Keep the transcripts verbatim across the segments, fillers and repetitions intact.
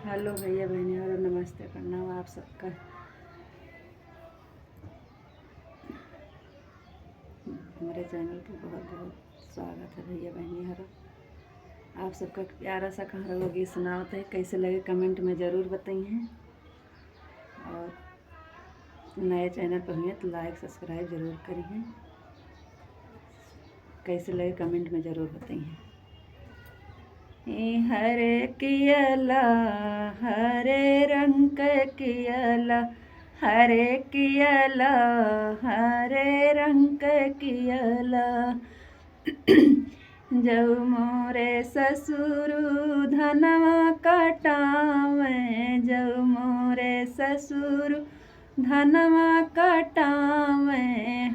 हेलो भैया बहनी और नमस्ते प्रणाम आप सबका। हमारे चैनल पर बहुत बहुत स्वागत है भैया बहनी और आप सबका प्यारा सा कहाँ लोग ये सुनावत है। कैसे लगे कमेंट में ज़रूर बताइए और नए चैनल पर हुए तो लाइक सब्सक्राइब ज़रूर करिए। कैसे लगे कमेंट में ज़रूर बताइए। ए हरे कियला, हरे रंग के कियला, हरे कियला, हरे रंग के कियला। जौ मोरे ससुरु धनवा कटावे, जौ मोरे ससुरु धनवा कटावे,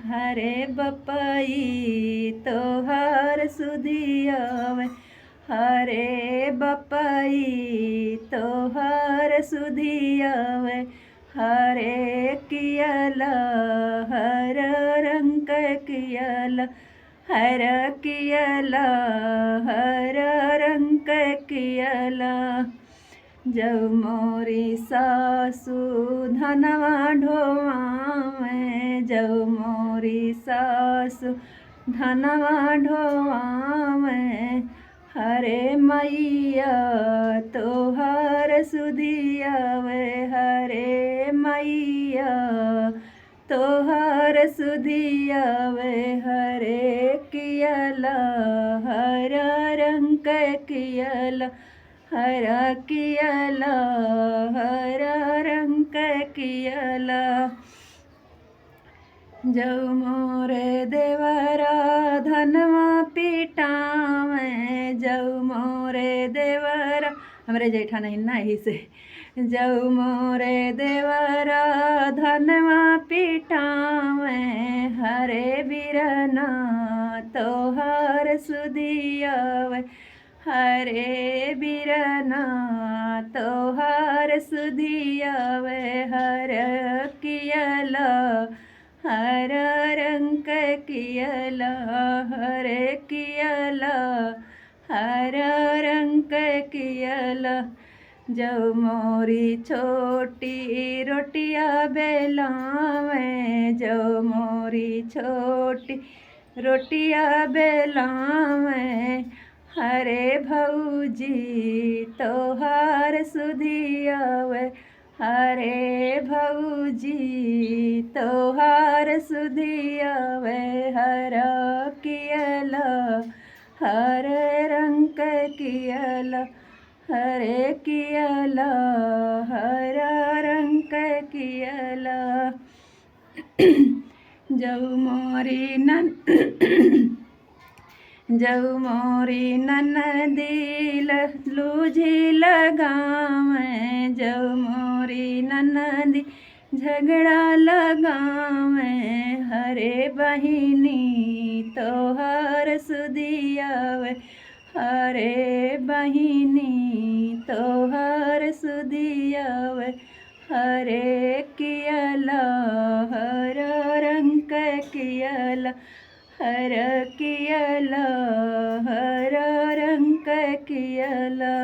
हरे बपई तोहार सुधियावे, हरे बपई तोहार सुधियावे, हरे कियला, हर रंग कियला, हर कियला, हर रंग कियला। जौ मोरी सासु धनवा ढोआवे, जौ मोरी सासु धनवा ढोआवे, हरे मैया तोहार सुधियावे, हरे मैया तोहार सुधियावे, हरे कियला, हर रंग कियला, हर कियला, हर रंग कियला। जौ मोरे देवरा धनवा पिटावे, जौ मोरे देवरा, हमरे जेठा नहीं ना, यही से। जौ मोरे देवरा धनवा पिटावे, हरे बिरना तोहार सुधियावे, हरे बिरना तोहार सुधियावे, हर कियला, हर रंग कियला, हरे कियला, हर रंग कियला। जौ मोरी छोटी रोटिया बेलावे, जौ मोरी छोटी रोटिया बेलावे, हरे भौजी तोहार सुधियावे, हरे भौजी तोहार सुधियावे, हर कियला, हर रंग कियला, हरे कियला, हर रंग कियला। जौ मोरी नन जौ मोरी ननदी लूझी लगावे, जौ मोरी ननदी झगड़ा लगावे, हरे बहिनी तोहार सुधियावे, हरे बहिनी तोहार सुधियावे, हरे कियला, हर रंग कियला, हर कियला, हर रंग कियला।